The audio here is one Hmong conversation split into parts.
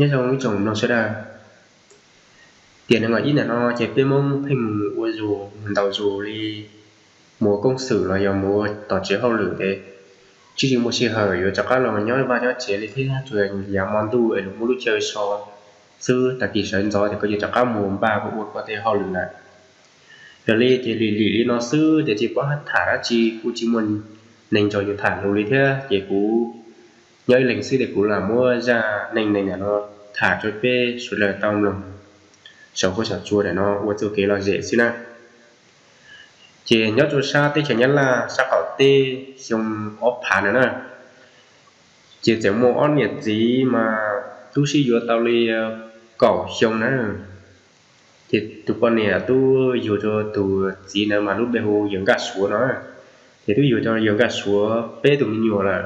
Nyob zoo ib tsoom mloog sawv daws, tiam nees nkaum ib ntawm no ces peb Hmoob pheej mus ua zug mus ntaus zug li, mus ua koom xwm los yog mus ua tom tsev hauj lwm ces tsis tsis muaj sij hawm yuav rov qab los nyob vaj nyob tsev li thiab, tsuas yog yav hmo ntuj es lawv muaj lub chaw so xwb, tag kis sawv ntxov ces koj yuav rov qab mus npaj ua koj tej hauj lwm lawm. Yog li ces lim lim li no xwb ces tsis paub tham dab tsi, kuj tsis muaj neeg nrog yus tham lus li thiab ces kuv nyob ib leeg xwb ces kuv lam muab zaj neej neeg ntawm no tham rau peb sawv daws tau mloog saum huab saum cua ntawm no ua txuj kev lom zem xwb na. Ces nyob rau sab teb chaws Nyab Laj sab qaum teb xyoo ob phav ntawd na, ces txawm muaj ob niam txiv mas twb sib yuav tau li kaum xyoo na. Ces tus poj niam twb yug rau tus txiv ntawd mas lub npe hu Yawg Nkaj Suav no, ces twb yug rau Yawg Nkaj Suav peb tus me nyuam lawm,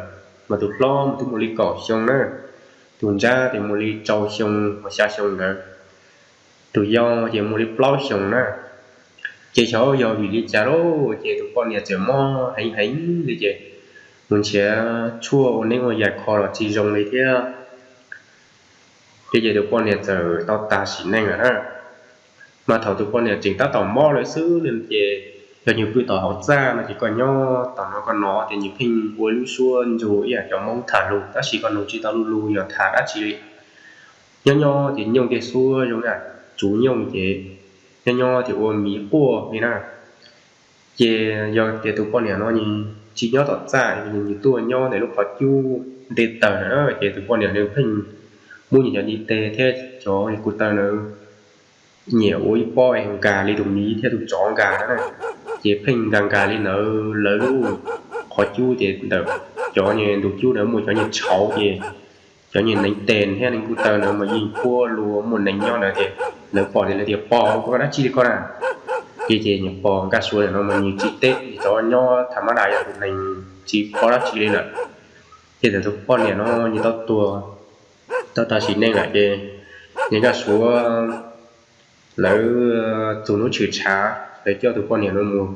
mas tus hlob mas twb muaj li kaum xyoo na, tus nrab ces muaj li rau xyoo uas xya xyoo ntawd, tus yau ces muaj li plaub xyoo na. Ces xyov yog vim li cas lauj ces tus poj niam txawm mob heev heev li ces mus nrhiav tshuaj ua neeb ua yaig kho los tsis zoo li thiab. Ces tus poj niam txawm tau tas sim neej lawm na. Mas thaum tus poj niam tseem tab tom mob lawm xwb ces yog nws pw tom hauv txaj no ces koj nyob tom no koj hnov ces nws pheej ua lub suab nrug ib yam cov Hmoob tham lus tab sis koj nug tsis tau lub lus yog tham dab tsi li. Nyob nyob ces nyooj tej suab zoo yam tsuv nyooj ces nyob nyob ces ua miv quaj li na. Ces yog tias tus poj niam no nws tsis nyob tom txaj, nws tuaj nyob ntawm lub qhov cub nte taws na, ces tus poj niam nws pheej muab nws cov ntiv tes thiab cov kuv taw na nyiam ua ib pob es nkag li tus miv thiab tus tsov nkag na, ces pheej nkag nkag li ntawd lawv lub qhov cub ces ntawm cov nws ntug cub ntawd muaj cov nws tshauv ces cov nws neev tes thiab neev kuv taw ntawd mas yeej puab lug muaj neev nyob ntawd ces lawv pom ces lawv tias pog koj dab tsi li koj na. Ces ces nws pog Nkaj Suav ntawm no mas nws tsis teb, nws rov nyob tham mab dam yog tus neeg tsis paub dab tsi li lawm. Ces thaum tus poj niam no nws tau tuag tau tag sim neej lawm ces nws Nkaj Suav lawv txug hnub tshwm tshav lawv coj tus poj niam no mus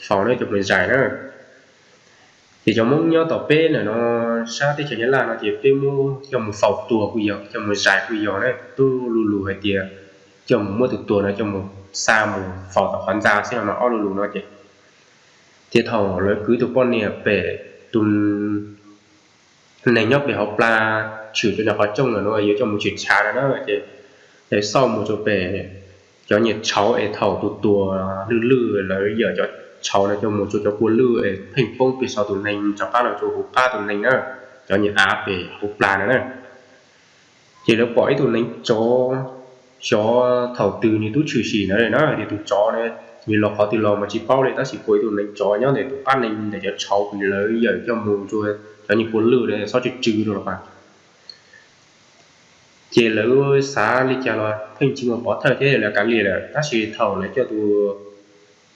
faus na, coj mus zais na. Ces cov Hmoob nyob tom peb ntawm no sab teb chaws Nyab Laj no ces peb muab coj mus faus tuag kuj yog, coj mus zais kuj yog na, tub lu lus hais tias coj mus muab tus tuag no coj mus xa mus faus tom qhov ntxa xwb no mas ob lu lus no ces. Ces thaum lawv kwv tus poj niam pem tus neeg nyob pem hauv plag tshwm rau nram qhov rooj ntawm no yuav coj mus tshwm tshav no na ces lawv xauj mus rau pem cov nyiam tshauv es thaum tus tuag lwj lwj lawv yawm cov tshauv no coj mus rau cov kua lwj es pheej poob pem saum tus neeg rov qab los rau hauv qab tus neeg na, cov nyiam av pem hauv plag no na. Ces lawv pom ib tug neev tsov, xyov thaum twg nws twb tshwm sim ntawd na, tias tus tsov na, nws los qhov twg los mas tsis paub li tab sis pom ib tug neev tsov nyob ntawm tus qab neeg ntawm cov tshauv lawv yawm coj mus rau cov nyiam kua lwj na xob tsw tsw rau los mas. Ces lawv xav li cas los pheej tsis muaj pov thawj thiab lawv kav liam lawm tab sis thaum lawv coj tus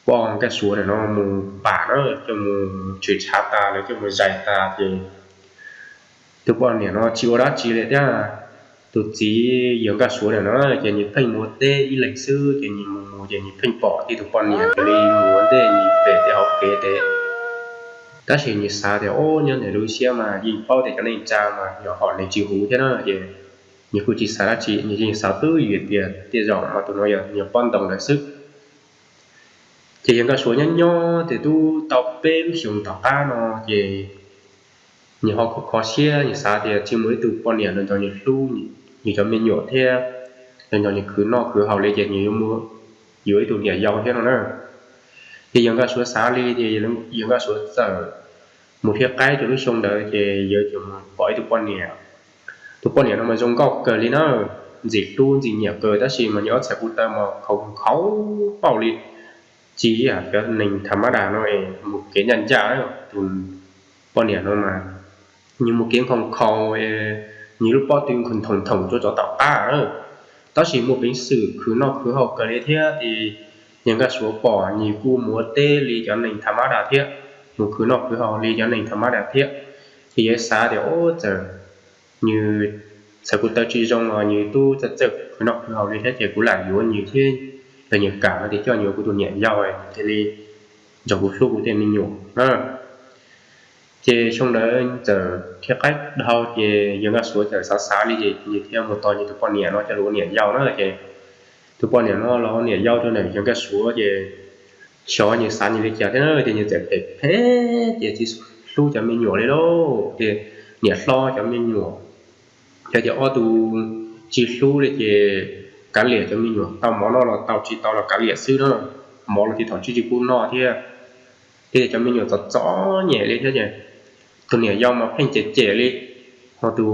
poj Nkaj Suav ntawm no mus pam na, coj mus tshwm tshav tas lawv coj mus zais tas ces tus poj niam no tsis ua dab tsi li thiab. Tus txiv Yawg Nkaj Suav ntawm no ces nws pheej mus ua teb ib leeg xwb ces nws mus mus ces nws pheej pom tej tus poj niam li mus ua ntej nws pem tej hauv kev tes. Tab sis nws xav tias o nyob ntawm lub siab mas yeej paub tias cov neej tsa mas yog hom neeg tsis huv thiab na ces nws kuj tsis xav dab tsi, nws yeej xav twb ywm tias tej zaum mas tus no yog nws poj ntoo lawm xwb. Ces Yawg Nkaj Suav nyob nyob ces twb tau peb lub xyoos tom qab no ces nws ho kho kho siab, nws xav tias tsis muaj ib tug poj niam los nrog nws hlub nws cov me nyuam thiab los nrog nws khwv noj khwv haus li ces nws yuav ib tug niam yau thiab no na. Ces Yawg Nkaj Suav xav li ces Yawg Nkaj Suav txawm mus thiab qaib rau lub xyoo ntawd ces yawg txawm mus pom ib tug poj niam. Tus poj niam no mas zoo nkauj kawg li na, ntxim hlub ntxim nyiam kawg tab sis mas nws ob txhais kuv taw mas khaus khaus pauj li. Tsis yog cov neeg tham mab dam no es mus kev ncaj ncaj, tus poj niam no mas nws mus kev nkhaus nkhaus, nws lub pob tw nkhaus thoom thoom rau cov tom qab. Tab sis muaj peev xwm khwv noj khwv haus kawg li thiab ces Yawg Nkaj Suav pom nws kuj mus ua teb li cov neeg tham mab dam thiab, mus khwv noj khwv haus li cov neeg tham mab dam thiab. Ces yawg xav tias o txawm nws txhais kuv taw tsis zoo los nws twb txawj txawj khwv noj khwv haus li thiab ces kuv lam yuav nws thiab, los nws kam no ces coj nws ua kuv tus niam yau thiaj li nrog kuv hlub kuv tej me nyuam na. Ces xyoo ntawd txawm thiaj qaib dhau ces yawg Nkaj Suav txawm xav xav li ces nws thiaj mus tos nws tus poj niam no coj los ua niam yau na. Ces tus poj niam no los ua niam yau rau ntawm yawg Nkaj Suav ces xyov nws xav nws li cas thiab na, ces nws txawm phem phem ces tsis hlub cov me nyuam li lauj. Ces niam hlob cov me nyuam, yog tias ob tug tsis hlub li ces kav liam cov me nyuam, tau mov noj los tau, tsis tau los kav liam xwb na. Mov los tsis thaum tsis tsis pub noj thiab. Thiab cov me nyuam txom txom nyem li thiab ces tus niam yau mas pheej cem cem li. Ho tus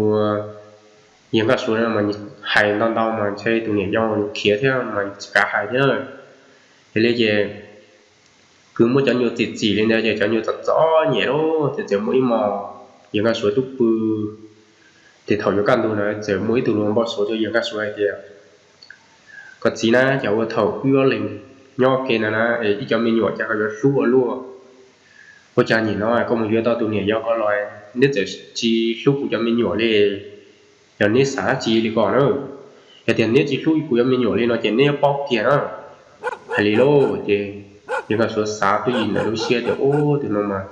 yawg Nkaj Suav mas hais ntau ntau mas ntshe tus niam yau khiav thiab mas tsis kav hais thiab na. Yog li ces kwv muab cov nyuam txim txim li ntawd ces cov nyuam txom txom nyem lawm ces txawm muaj ib hmos yawg Nkaj Suav twb pw, ces thaum yuav kaj ntug ntawd txawm muaj ib tug hluas npau suav rau yawg Nkaj Suav hais tias, koj txiv na, cas ua thaum wb ob leeg nyob ke no na, ib cov me nyuam cas koj yuav hlub ua luaj. Ua cas nim no koj mus yuav tau tus niam yau ko los neb txawm tsis hlub kuv cov me nyuam li? Yog neb xav dab tsi li ko na? Yog tias neb tsis hlub kuv cov me nyuam li no ces neb yuav paub kiag na. Hais li lauj, ces yawg Nkaj Suav xav twb yim ntawm lub siab tias, ub, tus no mas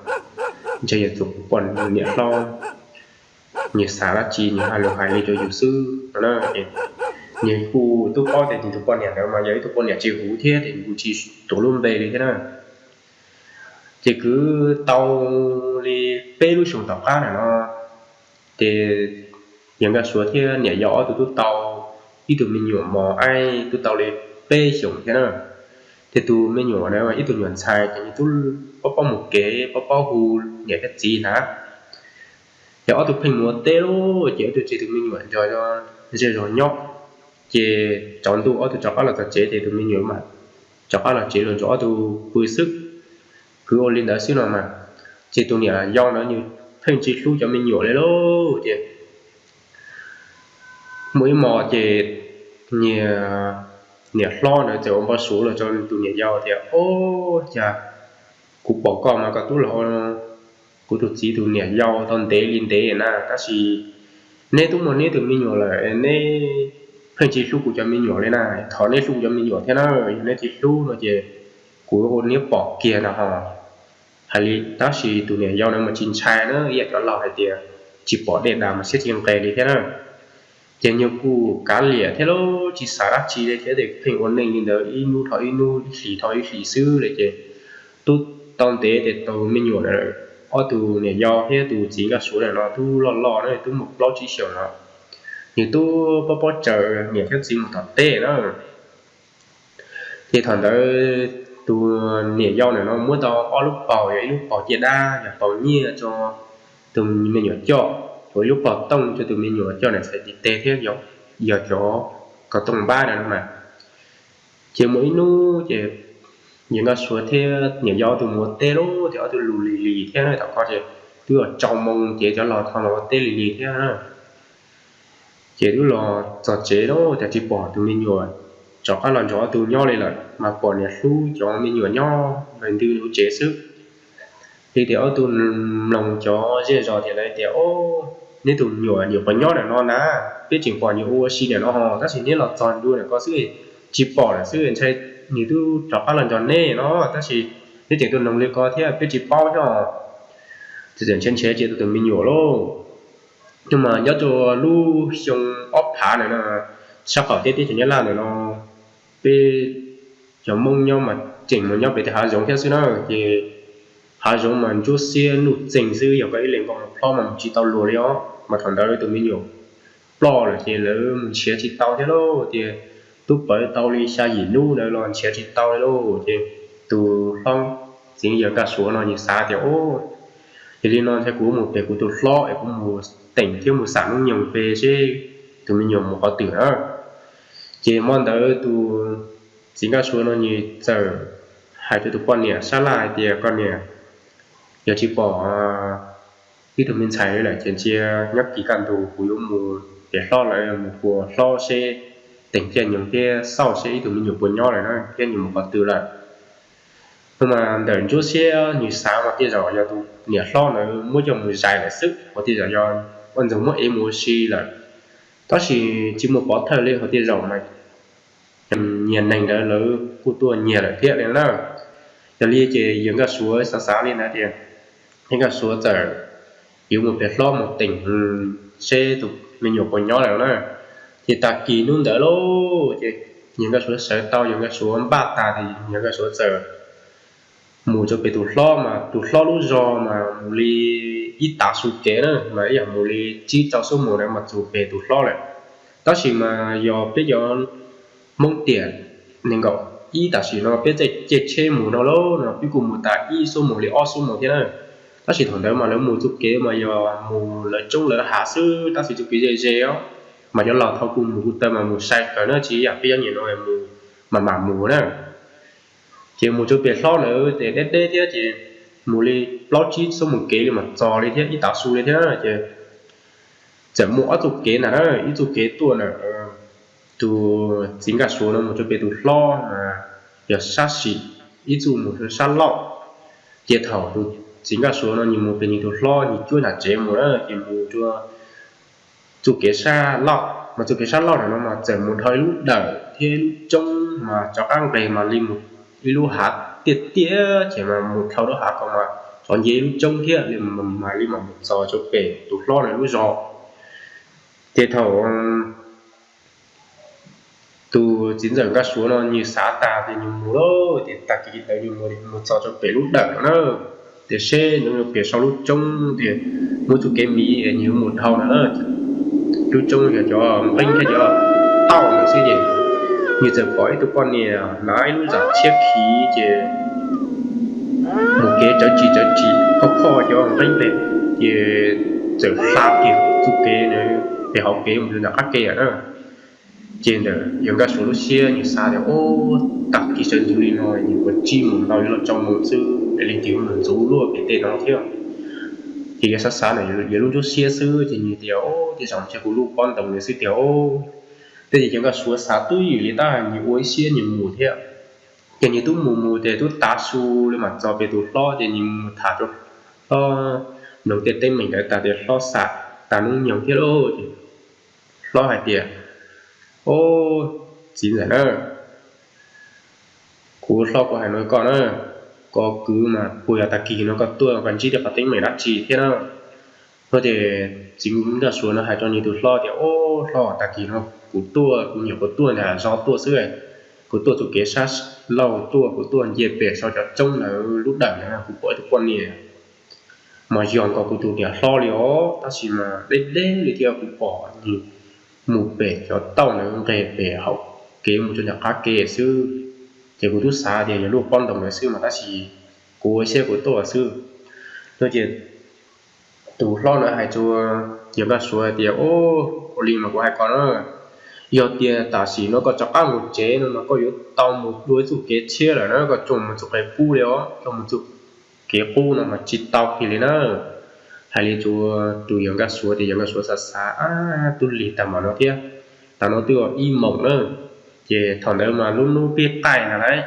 ntshe yog tus poj niam hlob, nws xav dab tsi nws hais lus hais li rau yus xwb no na. Nws kuj twb paub tias nws tus poj niam ntawd mas yog ib tug poj niam tsis huv thiab ces nws kuj tsis tuav lub npe li thiab na. Ces kwv tau li peb lub xyoos tom qab ntawm no, ces yawg Nkaj Suav thiab niam yau ob tug twb tau ib tug me nyuam mos aib twb tau li peb xyoos thiab na. Ces tus me nyuam na ib tug nyuam ntxhais ces nws twb paub paub mus kev, paub paub hu niam thiab txiv ntag. Ces ob tug pheej mus ua teb lauj, ces ob tug tseg tus me nyuam nrog zej zog nyob. Ces tsaus ntuj ob tug rov qab los txog tsev ces tus me nyuam mas rov qab los tsev los nrog ob tug pw xwb. Kwv ua li ntawd xwb no mas, ces tus niam yau ntawd nws pheej tsis hlub cov me nyuam li lauj. Ces muaj ib hmos ces niam hlob ntawd txawm ua npau suav los rau tus niam yau tias, ub, cas kuv pom koj mas koj twb los ua kuv tus txiv tus niam yau tau ntev li ntev na, tab sis neb twb muaj neb tus me nyuam lawm, neb pheej tsis hlub kuv cov me nyuam li na. Thov neb hlub kuv cov me nyuam thiab na, yog neb tsis hlub no ces kuv ua neb pom kiag ntag ho. Hais li tab sis tus niam yau ntawd mas tsis ntshai na, ib yam cov laus hais tias tsis pom dej dav mas siab tsis nqes li thiab na. Ces nws kuj kav liam thiab lauj, tsis xav dab tsi li thiab ces pheej ua neej li ntawd ib hnub dhau ib hnub, ib hlis dhau ib hlis xwb li ces twb tau ntev ces tus me nyuam, ob tug niam yau thiab tus txiv Nkaj Suav ntawm no twb loj loj na, twb muaj plaub tsib xyoos no, nws twb paub paub tsaws niam thiab txiv mus tom teb na. Ces thaum ntawd tus niam yau ntawm no muab tau ob lub paus, yog ib lub paus caj dab, yog paus nyiaj rau tus me nyuam coj, ua ib lub paus tooj rau tus me nyuam coj niam txhais teg thiab yog cov kaus tooj npab ntawd no mas. Ces muaj ib hnub ces yawg Nkaj Suav thiab niam yau ob tug mus ua teb lauj, ces ob tug lus lis lis thiab na, tom qab ces twb yuav tsaus moo ces cov laus tau los ua teb lis lis thiab na. Ces twb los txog tsev lauj, cas tsis pom tus me nyuam rov qab los nrog ob tug nyob li lawm, mas pom niam hlub cov me nyuam nyob ntawm ntug lub tsev xwb. Li tias ob tug mloog cov zej zos tias lawv tias, o, neb tus me nyuam nyuam qhuav nyob ntawm no na, peb tseem pom nyuam ua si ntawm no ho, tab sis neb los txog ntua ntawm ko xwb, tsis pom lawm xwb, ntshai nws twb rov qab los nrog neb no, tab sis neb tseem tuaj noog li ko thiab peb tsis paub thiab os. Ces txawm ntshav ntshav cia tus me nyuam lauj. Hnub mas nyob rau lub xyoo ob phav ntawm no, sab qaum teb teb chaws Nyab Laj ntawm no, peb cov Hmoob nyob mas tseem mus nyob pem tej hav zoov thiab xwb na. Ces hav zoov mas ntsuab xiab nuj txeeg xwb, yog koj ib leeg koj mus plob mas mus tsis tau luag li os. Mas thaum ntawd tus me nyuam ploj lawm ces lawv mus nrhiav tsis tau thiab lauj. Tias twb pawv tau li xya yim hnub ntawd los nrhiav tsis tau li lauj. Ces tus hlob txiv yawg Nkaj Suav no nws xav tias, o, yog li no ntshai kuv mus pem kuv tus hlob es kuv mus teem thiab mus xam hnub nyoog pem seb tus me nyuam mus qhov twg na. Ces hmo ntawd tus txiv Nkaj Suav no nws txawm hais rau tus poj niam sab laj hais tias, koj niam, yog tsis pom ib tug me ntxhais li lawm ces ntsia nyob kis kaj ntug kuv yuav mus pem hlob lawv mus puas hlob seb, teem caij nyoog thiab xauj seb ib tug me nyuam puas nyob lawm na thiab nws mus qhov twg lawm. Hnub mas ntawm ntsuab xiab nws xav mas tej zaum yog tus niam hlob ntawd muab coj mus zais lawm xwb, ua tej zaum yog ua ntxoog muab ev mus ua si lawm. Tab sis tsis muaj pov thawj li, ua tej zaum mas nyiag neeg ntawd lawv kuj tuaj nyiag lawm thiab li na. Yog li ces yawg Nkaj Suav xav xav li ntawd tias, yawg Nkaj Suav txawm yuav mus pem hlob mus teem seb tus me nyuam puas nyob lawm na. Ces tag kis hnub ntawd lauj, ces yawg Nkaj Suav sawv tau, yawg Nkaj Suav npaj tas ces yawg Nkaj Suav txawm mus rau pem tus hlob, mas tus hlob lub zos mas mus li ib tav su kev na, mas ib yam mus li tsib rau xuab moos na mas txog pem tus hlob lawm. Tab sis mas yog peb cov Hmoob tiam nees nkaum ib tam sim no peb caij tsheb mus no lauj no peb kuj mus tas ib xuab moos li ob xuab moos thiab na. Tab sis thaum ntawd mas lawv mus txoj kev mas yog mus lawv roob lawv hav xwb, tab sis txoj kev ze ze os, mas cov laus thaum kuj mus kuj tau mas mus sai kawg na, tsis yam peb cov niaj no mus mas mam mus na. Ces mus rau pem hlob ntawd ces deb deb thiab ces mus li plaub tsib xuab moos kev li mas txog li thiab, ib tav su li thiab ces txawm muaj ob txoj kev ntag na, ib txoj kev tuaj na, tus txiv Nkaj Suav no mus rau pem tus hlob mas yog sab sim, ib txoj mus sab laug. Ces thaum tus txiv Nkaj Suav no nws mus pem nws tus hlob nws cuab nram tsev mus na, ces mus rau txoj kev sab laug, mas txoj kev sab laug ntawm no mas txawm mus dhau ib lub dawm thiab ib lub roob mas rov qab nqes mas li mus ib lub hav tiaj tiaj ces mas mus dhau lub hav ko mas rov nce ib lub roob thiab li mas li mam mus txog rau pem tus hlob ntawd lub zos. Ces thaum tus txiv ntxawm Nkaj Suav no nws xav tas ces nws mus lauj, ces tag kis ntawd nws mus, mus txog rau pem lub dawm no na, ces seb nws pem sau lub roob tias muaj txoj kev miv nws yuav mus dhau no na. Lub roob yog cov nqeeb thiab cov tauj ntawd xwb ces nws txawm pom ib tug poj niam hnav ib lub zam tshiab khiv ces mus kev tsawv tsis tsawv tsis phoj phoj cov nqeeb pem, ces txawm hla kiag txoj kev na, pem hauv kev mus rau nram qab ke na. Ces ntawm yawg Nkaj Suav lub siab nws xav tias, Ob, tag kis sawv ntxov li no nws puas tsij mus ntau, yuav los tso mus xwb es leej twg mus ntxuav luaj pem tej no thiab. Ces yawg xav xav na, yawg lub nruab siab xwb ces nws tias, Ob, tej zaum ntshe kuv lub pob ntoos nws xwb tiag. Tej ces yawg Nkaj Suav xav twb ywm li tab nws ua ib siab nws mus thiab. Ces nws twb mus mus ces twb tav su li mam txog pem tus hlob ces nws mus tham rau hlob mloog tej teeb meem ntawd tas ces hlob xam tas hnub nyoog thiab lauj. Ces hlob hais tias, Ob, txiv ntxawm na, kuv hlob kuv hais no koj na, koj kwv mas puas yog tag kis no koj tuaj koj ntsib tej qhov teeb meem dab tsi thiab na? No ces txiv Nkaj Suav no hais rau nws tus hlob tias, Ob hlob, tag kis no kuv tuaj, kuv nyuam qhuav tuaj nram zos tuaj xwb, kuv tuaj txoj kev sab laug tuaj, kuv tuaj nce pem sau cov roob ntawd lub dawm na, kuv pom ib tug poj niam mas yog nkaus kuv tus niam hlob li os, tab sis mas deb deb li thiab kuv pom nws mus pem cov tauj ntawd nqes pem hauv kev mus rau nram qab ke xwb. Ces kuv twb xav tias yog lub pob ntoos ntawd xwb mas tab sis kuv ua siab kuv tuaj xwb. No ces tus hlob ntawd hais rau yawg Nkaj Suav tias, Ua li mas kuv hais koj na, yog tias tam sim no koj rov qab mus tsev no mas koj yuav tau mus dua ib txoj kev tshiab lawm na, koj tsuas mus txoj kev qub li os, koj mus txoj kev qub no mas tsis tau kiag li na. Hais li rau tus yawg Nkaj Suav ces yawg Nkaj Suav xav xav, Ab, twb lig tag mam no thiab, tam no twb ib moos na, ces thaum ntawd mas lub hnub pib qaij na lauj.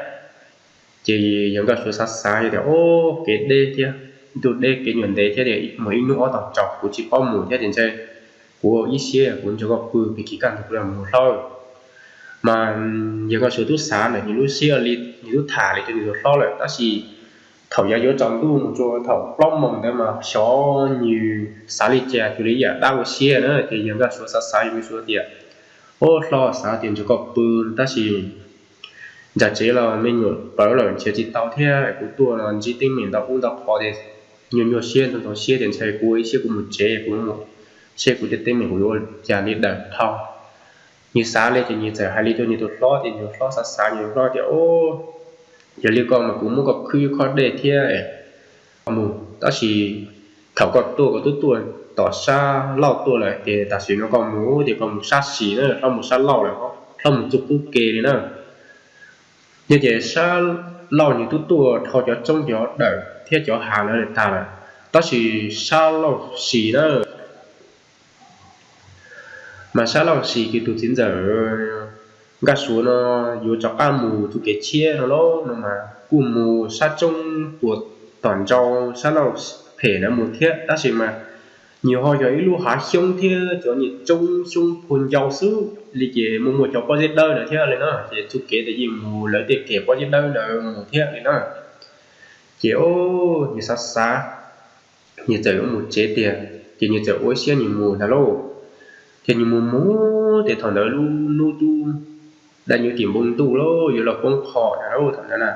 Ces yawg Nkaj Suav xav xav tias, Ob, kev deb thiab, ntuj deb kev nyuam ntev thiab tias mus ib hnub ob tog tsaus kuv tsis paub mus thiab ces ntshe kuv ua ib siab kuv nrog koj pw, pem kis kaj ntug kuv mus hlob. Mas yawg Nkaj Suav twb xav ntawm nws lub siab li, nws twb tham li rau nws tus hlob lawm, tab sis thaum yav yuav tsaus ntuj mus rau thaum plaub moos ntawd mas xyov nws xav li cas, cia li yam dab ua siab na. Ces yawg Nkaj Suav xav xav, yawg Nkaj Suav tias, Ob hlob, xav tias nrog koj pw, tab sis nram tsev los me nyuam plawv lawm nrhiav tsis tau thiab, kuv tuaj los ntsib teeb meem ntau ub ntau qho ces nyuaj nyuaj siab ntxhov ntxhov siab ces ntshe kuv ua ib siab kuv mus tsev, kuv mus seb kuv tej teeb meem kuv yuav ua cas li dawm dhau. Nws xav li ces nws txawm hais li rau nws tus hlob ces nws tus hlob xav xav, nws tus hlob tias, Yog li koj mas kuv muab koj khwb ib khob dej thiab mus, tab sis thaum koj tuaj koj twb tuaj tom sab laug tuaj lawm ces tam sim no koj mus ces koj mus sab sim na, hlob mus sab laug lawm, hlob mus txoj qub ke li na. Yog ces sab laug nws twb tuaj dhau cov roob cov dawm thiab cov hav lawm tag lawm, tab sis sab laug sim na, mas sab laug sim ces tus txiv ntxawm Nkaj Suav no yuav rov qab mus tus kev tshiab no lauj, no mas kuj mus sab roob puas tom ntsaus sab laug phem na mus thiab, tab sis mas nws ho yog ib lub hav xyoob thiab cov niag roob xyoob puag ncau xwb li ces muaj muaj cov pob zeb dawb ntawd thiab li na, ces txoj kev ces yeej mus lawv tej kev pob zeb dawb ntawd mus thiab li na. Ces nws xav xav, nyias txawm yuav mus tsev tiag, ces nyias txawm ua siab nyias mus ntag lauj. Ces nyias mus mus ces thaum ntawd lub hnub twb dai nyob tim npoo ntuj lauj, yuav los poob qho ntag lauj thaum ntawd na.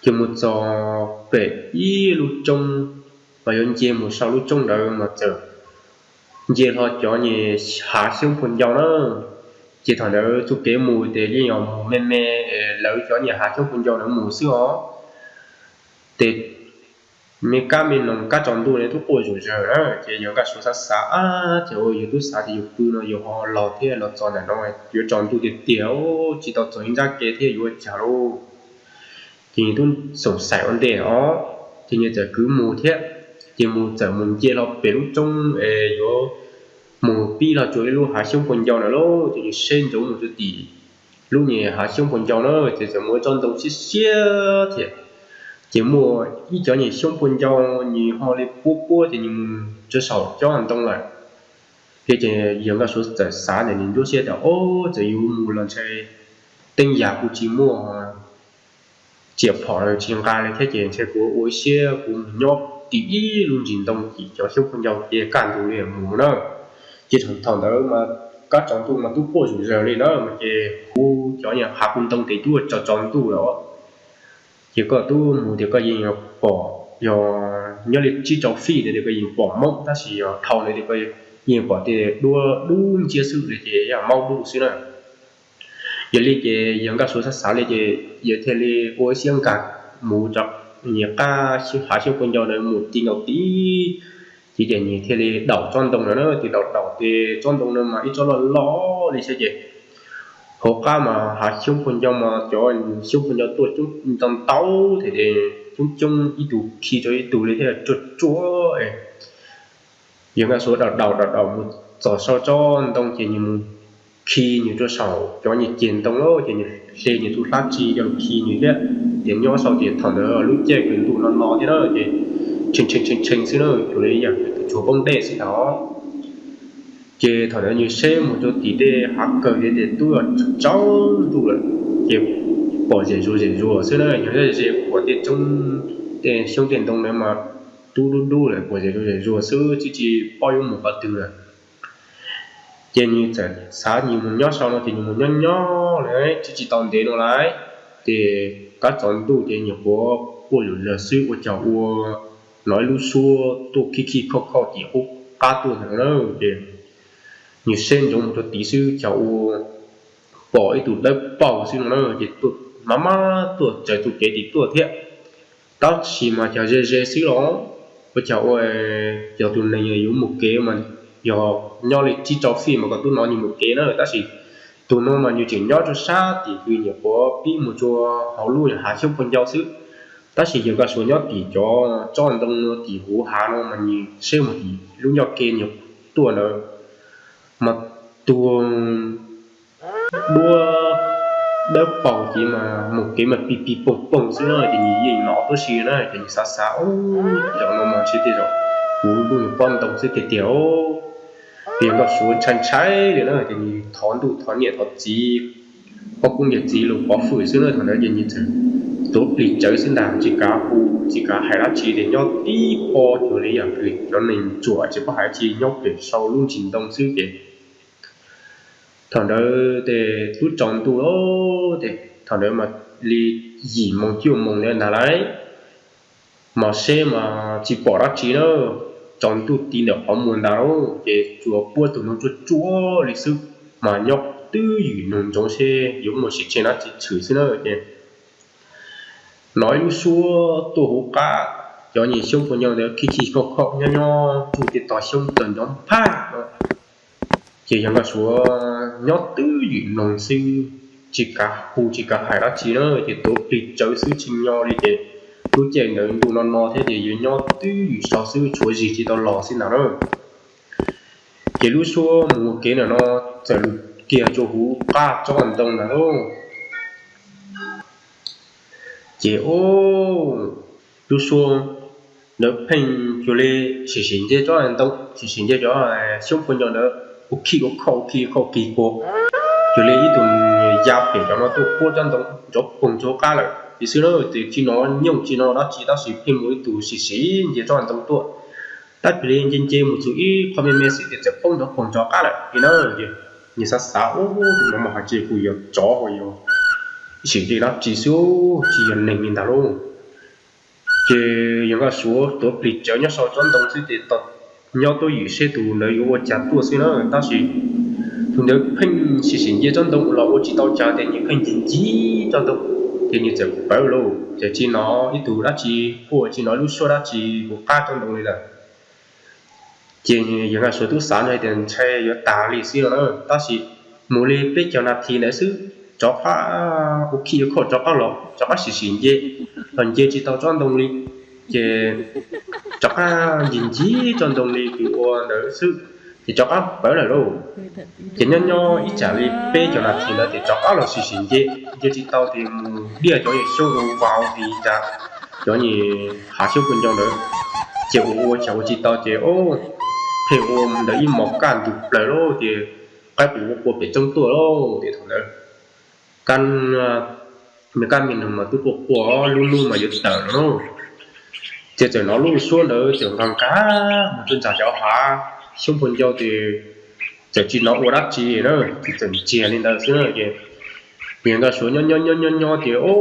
Ces mus txog pem ib lub roob, mas yuav nce mus saum lub roob ntawd mas txawm nce hlo cov nyias hav xyoob pua ncau na. Ces thaum ntawd txoj kev mus ces yeej yog mus me me, lawv cov nyias hav xyoob pua ncau ntawd mus xwb os. Ces me kab me noog kab tsaus ntuj ne twb quaj zom zaws na, ces yawg Nkaj Suav xav xav, ab, ces ua yus twb xav tias yus pw no yus ho los thiab los txog ntawm no yuav tsaus ntuj tiag tiag, tsis tau txog ib nrab kev thiab yuav ua cas lauj. Ces nws twb xoom xaim ua ntej os, ces nws txawm kwv mus thiab. Ces mus txawm mus nce hlo pem lub roob es yuav mus pib hlo tsuas ib lub hav xyoob pua ncau na lauj, ces nws seb ntsoov mus rau tim lub nyias hav xyoob pua ncau na, ces txawm muaj tsob ntoo siab siab thiab. Ces muaj ib cov nyias xyoob pua ncau, nws ho li puab puab ces nws mus rau saum cov ntoo lawm. Ces yawg Nkaj Suav txawm xav ntawm nws nruab siab tias, ob, txawm yus mus los ntshe tej yam kuj tsis muaj tsiaj phom tsis nqa li thiab, ces ntshe kuv ua ib siab kuv mus nyob tim ib lub ntsis ntoo tim cov xyoob pua ncau ces kaj ntug li mus na. Ces thaum ntawd mas kab tsaus ntuj mas twb quaj zom zaws li na, ces hu cov nyias hav pua ntoo ces twb tsaus tsaus ntuj lawm. Ces koj twb mus tias koj yeej pom, yog nyob li tsib rau feet tias koj yeej pom Hmoob, tab sis yog dhau ntawd tias koj yeej pom tias duab dub nciab xwb li ces yog Hmoob dub xwb na. Yog li ces yawg Nkaj Suav xav xav li ces yawg thiaj li ua ib siab nkag mus rau nyias qab hav xyoob pua ncau ntawd mus ti nkaus tid. Ces ces nyias thiaj li daum tsob ntoo ntawd na, ces daum daum ces tsob ntoo ntawd mas ib tsob loj loj li xwb ces hauv qab mas hav xyoob pua ncau mas cov xyoob pua ncau tuaj coob ntau ntau thiab ces coob coob ib tug khi rau ib tug li thiab tsuag tsuag. Yawg Nkaj Suav daum daum daum daum mus txog saum tsob ntoo ces nws mus khi nws rau saum cov nyias ceg ntoo lawm ces nws hle nws tus hlab tsi coj los khi nws thiab. Ces nyob saum ces thaum ntawd lub caij kws ntuj no no thiab na ces tshee tshee tshee tshee xwb na, cuag li yam tus tshuav poob dej xwb ntag. Ces thaum ntawd nws seb mus rau tim tej hav kawg ces twb tsaus ntuj lawm, ces pom zem zuag zem zuag xwb na, yog ze ze pom tej roob tej xyoob tej ntoo ntawd mas twb dub dub lawm, pom zem zuag zem zuag xwb tsis tsis paub yuav mus qhov twg lawm. Ces nws txawm xav nws mus nyob saum no ces nws mus nyob nyob lawm tsis tsis tau ntev no lawm, ces kab tsaus ntuj ces nyias quav quaj zom zaws xwb ua cas ua hnov ib lub suab tuaj khib khib khauj khauj tim qub qab tuaj ntawd na. Ces nws seb ntsoov mus rau tid xwb cas ua pom ib tug dawb paug xwb no na, ces tuaj maj maj tuaj tsaws tus kev tim tuaj thiab. Tab sis mas cas ze ze xwb los ua cas ua, yog tus neeg yuav mus kev mas yog nyob li tsib rau feet mas koj twb hnov nws mus kev na, tab sis tus no mas nws tseem nyob rau sab tim kws nyias quav pib mus rau hauv lub hav xyoob pua ncau xwb. Tab sis yawg Nkaj Suav nyob tim cov tsob ntoo tim huv hav no mas nws seb mus tim lub ncauj ke nyias tuaj ntawd mas tuag duab dawb paug ces mas mus kev mas pis pis poog poog xwb na, ces nws yeej hnov tuab si na, ces nws xav xav, ub, cov no mas ntshe tej zaum kuv lub nyuag pob ntoo xwb tiag tiag. Ces yawg Nkaj Suav ntshai ntshai li na, ces nws thov ntuj thov niam thov txiv, poj koob yawm txiv los pov hwm xwb na, thaum ntawd ces nws txawm tuav plig tsawv xwb ntag, tsis kav hu tsis kav hais dab tsi, ces nyob tib pob cuag li yam kws cov neeg ruam tsis paub hais dab tsi nyob pem saum lub ntsis ntoo xwb ces thaum ntawd ces twb tsaus ntuj lawm, ces thaum ntawd mas li yim moos cuaj moos ntawd ntag lauj, mas seb mas tsis pom dab tsi na, tsaus ntuj ti ntawm qhov muag ntag lauj, ces tsuas puab tus noog tsuag tsuag li xwb, mas nyob twj ywm noog ntsoov seb yuav muaj sim tsheej dab tsi tshwm xwb na, ces hnov ib lub suab tuaj hauv qab, cov nyuag xyoob pua ncau ntawd khib khib khauj khauj nyob nyob tsuj tej tog xyoob tawg ncov nphaj no. Ces yawg Nkaj Suav nyob twj ywm noog xwb, tsis kav hu tsis kav hais dab tsi na, ces tuav plig tsawv xwb tsis nyo li, ces lub caij ntawd ntuj no no thiab ces yuav nyob twj ywm so xwb tshuav zig tsis tau los xwb ntag na. Ces lub suab mus ua kev ntawm no txawm lug kiag rau huv qab tsob ntoo ntag lauj. Ces lub suab ntawd pheej cuag li sim sim nce tsob ntoo, sim sim nce cov xyoob pua ncau ntawd ua khij ua khauj ua khij ua khauj kig kua, cuag li ib tug ya pem cov no tuaj puab tsob ntoo nrov poog rau huv qab lawm. li xwb na, ces tsis hnov nyooj tsis hnov dab tsi tab sis pheej muaj ib tug sim sim nce tsob ntoo tuaj. Tab sis li nce nce mus txog ib qho me me xwb ces txawm poob nrov poog rov qab lawm li na. Nws xav xav, ub, tus no mas hais tias kuj yog tsov ho yog sim nce dab tsi xwb, tsis yog neeg li ntag lauj. Ces yawg Nkaj Suav tuav plig tsawv nyob saum tsob ntoo xwb ces nyob tuaj ywm seb tus ntawd yuav ua cas tuaj xwb na. Tab sis tus ntawd pheej sim sim nce tsob ntoo los ua tsis tau cas ces nws pheej ncig ncig tsob ntoo, ces nws txawm pawv lauj, ces tsis hnov ib tug dab tsi quaj, tsis hnov lub suab dab tsi hauv qab tsob ntoo li lawm. Ces yawg Nkaj Suav twb xav no tias ntshai yuav tas li xwb no na, tab sis mus li peb caug nas this ntawd xwb, rov qab ua khij ua khoj rov qab los, rov qab sim sim nce, los nce tsis tau tsob ntoo li, ces rov qab ncig ncig tsob ntoo li tus ua ntawd xwb, ces rov qab pawv lawm lauj. Ces nyob nyob ib tsam li peb caug nas this ntawd ces rov qab los sim sim nce, nce tsis tau ces mus diaj cov xyoob ua vau hauv tid cas, cov hav xyoob puas ncau ntawd, ces ua ua cas ua tsis tau ces pheej ua ntawd ib hmos kaj ntug plaws lauj, ces qaib qus quaj pem roob tuaj lauj. Ces thaum ntawd nws kaj me noog mas twb quaj quaj, lub hnub mas yuav tawm no lauj. Ces txawm hnov lub suab ntawd txawm nqag nqag mus rau ntawm cov hav xyoob puas ncau ces txawm tsis hnov ua dab tsi na, ces txawm ntsiag li ntawd xwb na. Ces yawg Nkaj Suav nyob nyob nyob nyob nyob ces, o,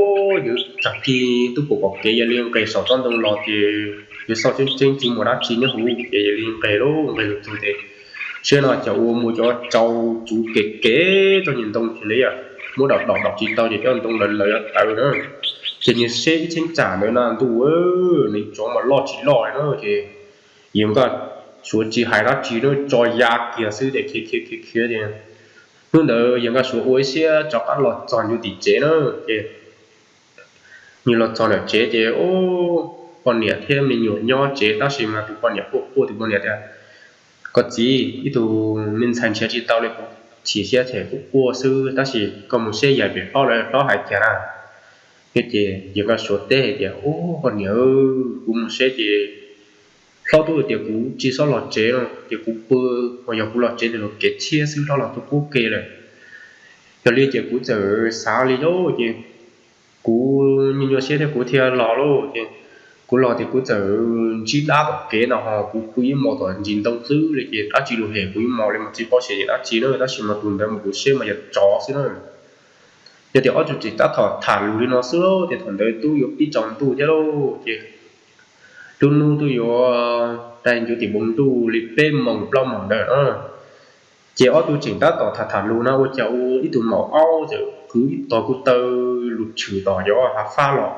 yuav tag kis twb pom kev yog li nqes saum tsob ntoo los ces yuav xauj tseeb tseeb tsis muaj dab tsi nyob hauv ces yog li nqes lauj, nqes los txog ces saib no cas ua muaj cov tsau tsuv kev kev txog niag ntoo ces li muab dom dom dom tsis tau ces cov ntoo lawv lawv yuav tawv na. Ces nws saib ib cheeb tsam ntawd na ntuj, neeg tsov mas loj tsis loj li na ces yawg Nkaj Suav tsis hais dab tsi na, tso ya kiag xwb ces khiav khiav khiav khiav ces hnub ntawd yawg Nkaj Suav ua ib siab rov qab los txog ntua tim tsev na. Ces nws los txog nram tsev ces, o, poj niam thiab me nyuam nyob tsev tab sis mas tus poj niam quaj quaj, tus poj niam tias, koj txiv, ib tug me ntxhais nrhiav tsis tau li, chim siab ces kuv quaj xwb tab sis koj mus saib yaim pem hlob lawv hlob hais cas na. Ces yawg Nkaj Suav teb hais tias, ub, koj niam, kuv mus saib ces hlob twb tias kuv tsis txhob los tsev no ces kuv pw, uas yog kuv los tsev ces luag kev tshiab xwb, hlob los tuaj qub ke lawm. Yog li ces kuv txawm xav li lauj ces kuv nyuaj nyuaj siab thiab kuv thiaj los lauj. Ces kuv los ces kuv txawm ntsib dab tom kev no ho kuv pw ib hmos tom ntsis ntoo xwb li ces dab tsi lus hem kuv ib hmos li mas tsis paub xyov yog dab tsi na, tab sis mas tus ntawd mas kuv saib mas yog tsov xwb na. Yog tias ob tug tseem tab tom tham lus li no xwb lauj ces thaum ntawd twb yuav pib tsaus ntuj thiab lauj ces lub hnub twb yuav dai ncuav tim npoo ntuj li peb moos plaub moos ntawd na. Ces ob tug tseem tab tom tham tham lus no ua cas ua ib tug maum aub txawm kwv ib tog kuv taw lus tshwm tom cov hav fab los.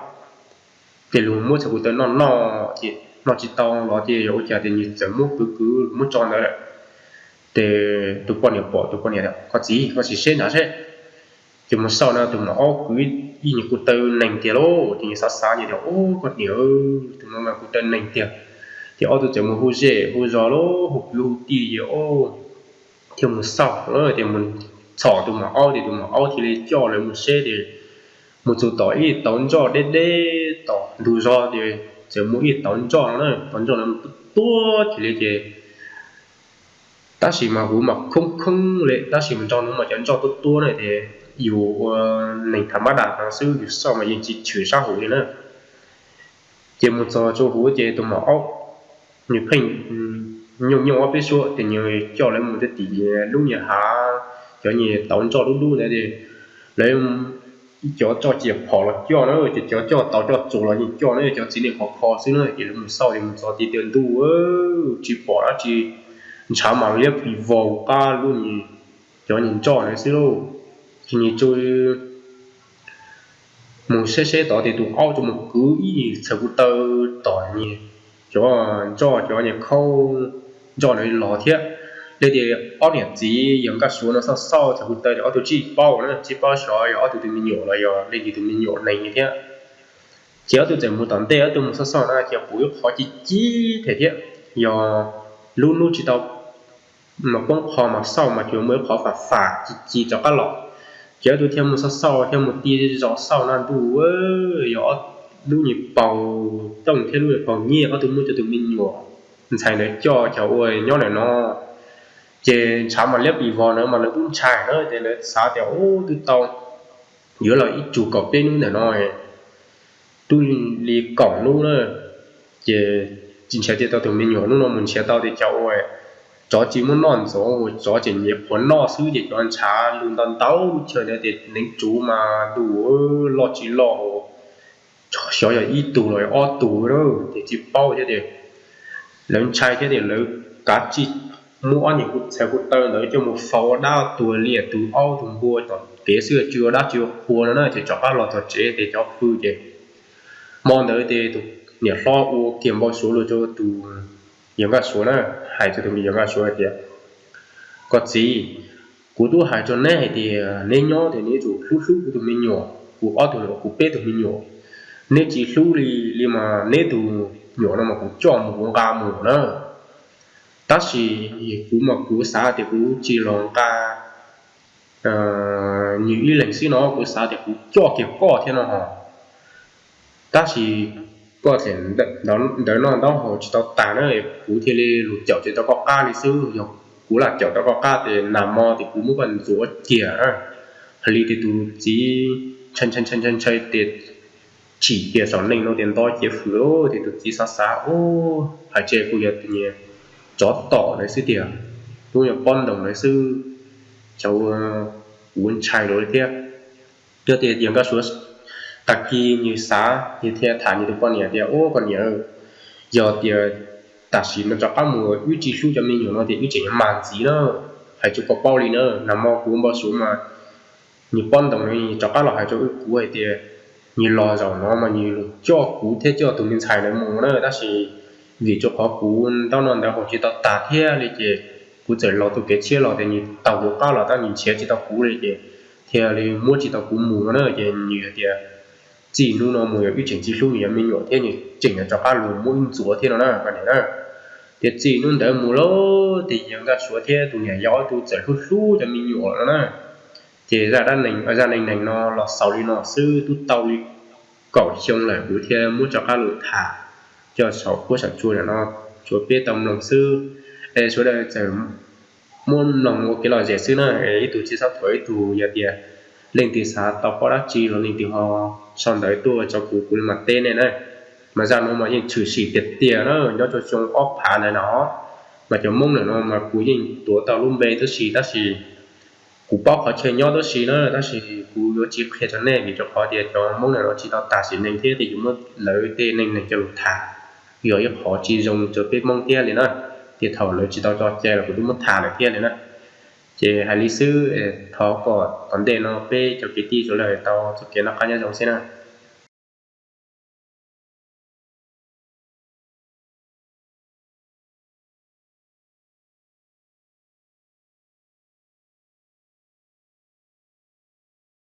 Ces luag muab txhais kuv taw noj noj ces noj tsis tau los ces yog ua cas ces nws txawm muab kwv kwv muab tso ntawd lawm. Ces tus poj niam pom, tus poj niam tias, koj txiv, koj sim saib nrad seb. Ces mus xauj no tus maum aub kwv ib nyuag kuv taw neeg tiag lauj. Ces nws xav xav nws tias, ub, koj niam, tus no mas kuv taw neeg tiag. Ces ob tug txawm mus hu zej hu zos lauj, hu kwv hu tij ces thiaj mus xauj, ces mus txhom tus maum aub ces tus maum aub thiaj li coj lawv mus saib ces mus txog tom ib tauv ntsoj deb deb tom ntug zos ces txawm muaj ib tauv ntsoj no na, tauv ntsoj no tuab tuab ces li ces tab sis mas huv mas khoob khoob li, tab sis mas nrog hnub mas cov ntsoj tuab tuab na ces yus ua neeg tham mab dam no xwb yus xauj mas yeej tsis tshwm sab huv li na. Ces mus txog tsaus huv ces tus maum aub nws pheej nyooj nyooj ob peb suab ces nws coj lawv mus rau tim lub nyuag hav, cov nyuag tauv ntsoj dub dub ntawd ces lawv cov tso cia phom los coj na, ces cov coj tauv coj txuas los yeej coj na, cov txiv neej khov kho xwb na, ces lawv mus xauj ces mus txog tiag tiag ntuj tsis pom dab tsi, ntshav mas liab pis vau qab lub nyuag, cov nyuag ntsoj ntawd xwb lauj. Ces nws tsuas mus saib saib tod ces tus aub tsuas mus kwv ib txhais kuv taw tom nws cov ntsoj, cov nyuag khaub ntsoj ntawd los thiab. Li tias ob niam txiv yawg Nkaj Suav no xauj xauj txhais kuv taw ces ob tug tsis paub na, tsis paub xyov yog ob tug tus me nyuam los yog leej twg tus me nyuam neeg li thiab. Ces ob tug txawm mus tom ntej, ob tug mus xauj xauj na ces pom ib qhov ci ci thiab thiab, yog lub hnub tsis tau poob qho mas xauj mas tsuas muaj ib qhov fam fam ci ci rov qab los. Ces ob tug thiaj mus xauj xauj thiaj mus ti zos xauj na ntuj, yog lub nyuag paug tooj thiab lub nyuag paug nyiaj ob tug muab cov tus me nyuam ntxhais ntawd coj cov uas nyob ntawm no. Ces ntshav mas liab pis vog na mas lawv twb ntshai na ces lawv xav tias ub twb tau yuav los ib tsug kaum peb hnub ntawm no twb li kaum hnub na, ces tsis nrhiav tsis tau tus me nyuam. Hnub no mus nrhiav tau tias cov ua tsov tsis muaj noj ntxuav, ua tsov tseem nyiam qhuav noj xwb, ces cov ntshav lug ntau ntau lub chaw ntawd ces neev tsuv mas ntuj loj tsis loj, xyov yog ib tug los ob tug na, ces tsis paub thiab tias lawv ntshai thiab tias lawv kav tsij muab ob nyuag txhais ko taw ntawd coj mus faus ua dab tuag liaj tus aub tus npua tom kev xwb, tsis ua dab tsis ua qhua no na, ces rov qab los txog tsev ces cov fwj ces hmo ntawd ces tus niam hlob ua kiag npau suav lus rau tus yawg Nkaj Suav na, hais rau tus yawg Nkaj Suav hais tias, koj txiv, kuv twb hais rau neb hais tias neb nyob ces neb yuav tsum hlub hlub kuv tus me nyuam, kuv ob tug, kuv peb tug me nyuam. Neb tsis hlub li, li mas neb tus nyuam no mas kuv coj mus kuv nqa mus na. Tab sis kuv mas kuv xav tias kuv tsis los nqa nws ib leeg xwb no, kuv xav tias kuv coj kiag koj thiab no. Tab sis koj tseem ntawv noj ntaub haus tsis tau tas na, kuv thiaj li los caum tsis tau koj qab li xwb. Yog kuv lam caum tau koj qab ces nag hmo ces kuv muab koj ntxuav kiag. Hais li ces tus txiv ntshai ntshai ntshai ntshai ntshai ces tsim kiag saum neej no ces nto cev fwm lawm ces tus txiv xav xav, ub, hais tseg kuj yog tus niag tsov tom lawv xwb tiag, tub nyuag pob ntoos lawv xwb, cov ua kuv ntshai lawv thiab. Yog tias yawg Nkaj Suav tag kis nws xav, nws thiaj tham nws tus poj niam tias, ub, koj niam, yog tias tam sim no rov qab mus wb tsis hlub cov me nyuam no ces wb tseem yuav mag ntxiv na. Hais rau koj paub li na, nag hmo kuv npau suav mas nws pob ntoos rov qab los hais rau wb, kuv hais tias nws los zaum no mas nws los coj kuv thiab coj tus me ntxhais ntawd mus na, tab sis vim rau qhov kuv ntaub noj ntawv haus tsis tau tas thiab li ces kuv txawm los tus kev tshiab los tias nws taug kuv qab los tab nws nrhiav tsis tau kuv li ces thiaj li muab tsis tau kuv mus no na. Ces nws hais tias txij hnub no mus yog wb tseem tsis hlub nws cov me nyuam thiab nws tseem yuav rov qab los muab wb ntxuav thiab no na, koj niam na. Ces txij hnub ntawd mus lawm ces yawg Nkaj Suav thiab tus niam yau ob tug txawm hlub hlub cov me nyuam no na. Ces zaj dab neeg, zaj neej neeg no los xaus li no xwb, twb tau li kaum xyoo lawm kuv thiaj muab rov qab los tham coj saum huab saum cua no rau peb tau mloog xwb. Es sawv daws txawm muab mloog ua kev lom zem xwb na, es ib tug tsis txhob thuam ib tug. Yog tias leej twg xav tau paub dab tsi los leej twg ho sau ntawv tuaj rau kuv, kuv mam teb nej na. Mas zaj no mas yeej tshwm sim tiag tiag na, nyob rau xyoo ob phav ntawd no, mas cov Hmoob ntawm no mas kuv yeej tuav tau lub npe tab sis, tab sis kuv paub qhov chaw nyob tab sis na, tab sis kuv yuav tsis qhia rau nej vim rau qhov tias cov Hmoob ntawm no tsis tau tas sim neej thiab ces yuav muab lawv tej neej neeg coj los tham, yog ib qhov tsis zoo rau peb Hmoob thiab li na. Ces thaum lawv tsis tau tso cai los kuv twb muab tham lawm thiab li na. Ces hais li xwb, thov kom tom ntej no peb cov kwv tij sawv daws tau txoj kev noj qab nyob zoo xwb na.